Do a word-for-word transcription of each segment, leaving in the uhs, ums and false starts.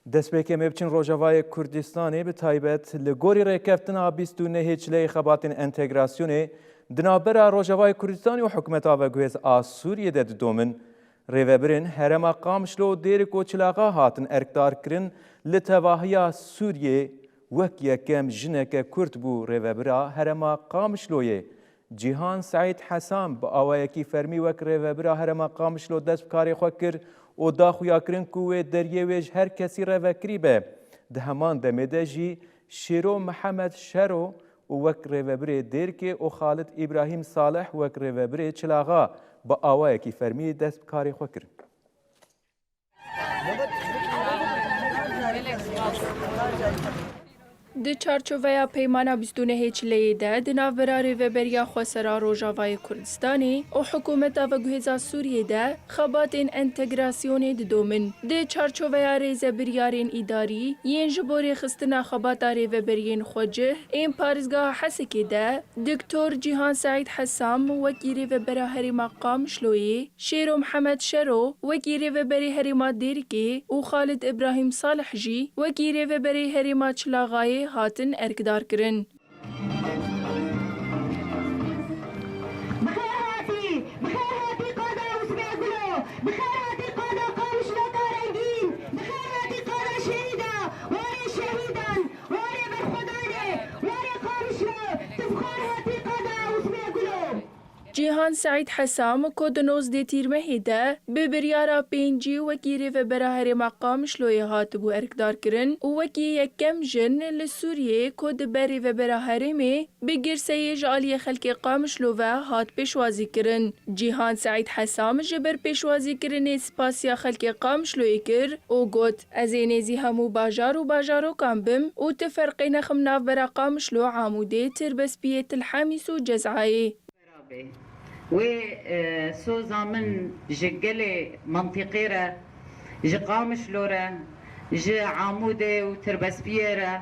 Destpêkê me biçin Rojavayê Kurdistanê, bi taybet li gorî rêkeftina bîst û nehê çileyê xebatên entegrasyonê di navbera Rojavayê Kurdistanê û hikûmeta veguhêz a Sûriyê de didomin. Rêvebirên herêma Qamişlo, Dêrik û Çilaxa hatin erkdarkirin. Li tevahiya Sûriyê wek yekem jineke Kurd bû rêvebira herêma Qamişloyê. Cîhan Seîd Hesam bi awayekî fermî wek rêvebira herêma Qamişlo dest bi karê xwe kir û da xuyakirin ku wê deriyê wê ji her kesî re vekirî be. Di heman demê de jî Şêro Mihemed Şero û wek rêvebirê Dêrkê û Xalid Îbrahîm Salih wek rêvebirê Çilaxa bi awayekî fermî dest bi karê xwe kirin. Di çarçoveya Peymana bîst û nehê çileyê de di navbera Rêveberiya Xwesera Rojavayê Kurdistanê û Hikûmeta Veguhêza Sûriyê de xebatên entegrasyonê didomin. Di çarçoveya rêzebiryarên îdarî yên ji bo rêxistina xebata rêveberiyên xwecih ên parêzgeha Hesekê de, Doktor Cîhan Seîd Hesam wekî rêvebera herêma Qamişloyê, Şêro Mihemed Şero wekî rêveberê herêma Dêrikê û Xalid Îbrahîm Salih jî wekî rêveberê herêma Çilaxayê hatin erkdarkirin. Bi xêr hatî, bi xêr hatî qada Usmê Gulo, bi xêr hatî qada Qamişloka rengîn, bi xêr hatî qada şehîda, warê şehîdan, warê berxwedanê, warê Qamişlo, tu bi xêr hatî qada Usmê Gulo. Cîhan Seîd Hesam, ku di nozdeh tîrmehê de bi biryara pêncî wekî rêvebera herêma Qamişloyê hatibû erkdarkirin û wekî yekem jin li Sûriyê ku di ber rêvebera herêmê bi girseyê ji aliyê xelkê Qamişlo ve hat pêşwazîkirin. Cîhan Seîd Hesam ji ber pêşwazîkirinê spasiya xelkê Qamişloyê kir û got, Ez ê nêzî hemû bajar û bajarokan bim û ti ferqê nexim navbera Qamişlo, Amûdê, Tirbespiyê, Tilhemîs û Cezayê. Wê, e, soza min ji gelê mentiqê re, ji Qamişlo re, ji Amûdê û Tirbespiyê re,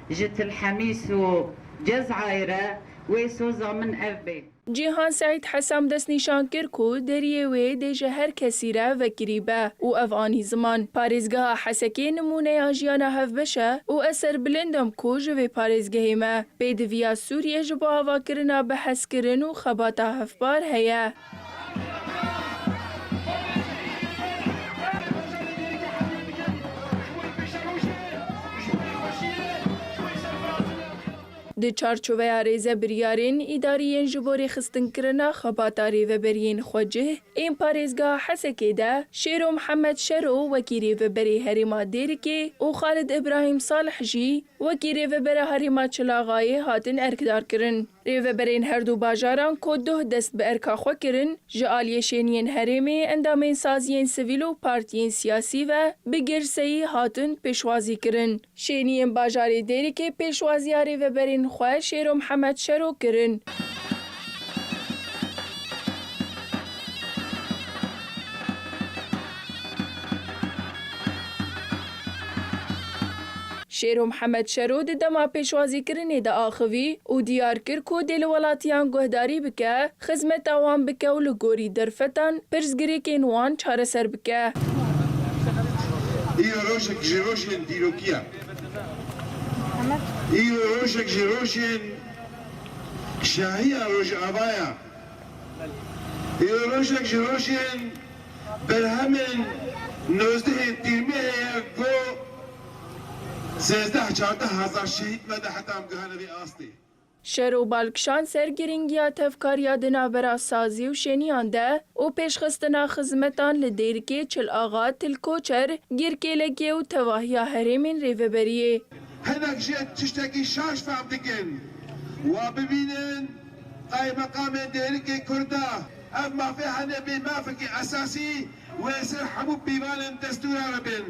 ji Tilhemîs û Cezayê re, wê soza min ev bê. Cîhan Seîd Hesam destnîşan kir ku deriyê wê dê ji her kesî re vekirî be û ev anî ziman. Parêzgeha Hesekê nimûneya jiyana hevbeş e û ez serbilind im ku ji vê parêzgehê me. Pêdiviya Sûriyê ji bo avakirina bihezkirin û xebata hevpar heye. Di çarçoveya rêzebiryarên îdarî yên ji bo rêxistinkirina xebata rêveberiyên xwecih ên parêzgeha Hesekê de Şêro Mihemed Şero wekî rêveberê herêma Dêrikê û Xalid Îbrahîm Salih jî wekî rêvebera herêma Çilaxayê hatin erkdarkirin. Rêveberên her du bajaran ku duh dest bi erka xwe kirin, ji aliyê şêniyên herêmê, endamên saziyên sivîl û partiyên siyasî ve bi girseyî hatin pêşwazîkirin. Şêniyên bajarê Dêrikê pêşwaziya rêveberên xwe Şêro Mihemed Şero kirin. Şêro Mihemed Şero di dema pêşwazîkirinê de axivî û diyar kir ku dê li welatiyan guhdarî bike, xizmeta wan bike û li gorî derfetan pirsgirêkên wan çareser bike. Îro rojek ji rojên dîrokî ye. Îro rojek ji rojên şahiya Rojava ye. Îro rojek ji rojên berhemên nozdehê Tîrmehê ye ku sêzdeh çardeh hezar şehîd me de heta em gihane vê astê. Şero bal kişand ser girîngiya tevkariya di navbera sazî û şêniyan de û pêşxistina xizmetan li Dêrikê, Çil Axa, Til Koçer, Girkêlekê û tevahiya herêmên rêveberiyê. Hinek jê tiştekî şaş fehm dikin. Wa bibînin, qaymeqamên Dêrikê Kurda, ev mafê hene bê mafekî esasî wê ser hemû pîvanên destûra re bin.